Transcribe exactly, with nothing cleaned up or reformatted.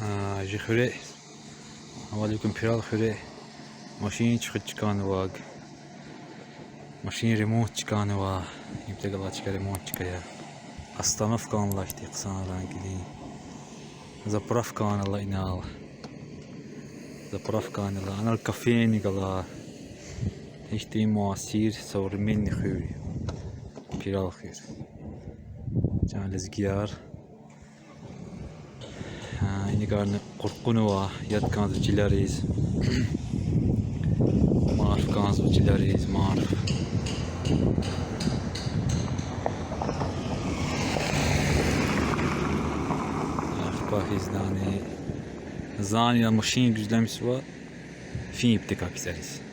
А, жи хуьре, Аваликум, Пирал хуьре машин чуьхуьд чкӀанвай, машин ремонт чкӀанвай, им тек галай чка ремонт чка я. Остановка ана алай хьтин хъсан рангилин. Заправка ана алай инал. Заправка ана алай, анал кафени гала. Гьихьтин муасир, современный хуьр я Пирал хуьр. Чан лезгияр. А, инихъ къуркъун ава, яд кӀанзава чилериз. Марф кӀанзава чилериз, марф. Ахпа гьиздани. Зани я машин гуьзлемишзава, фин ибдикай писариз.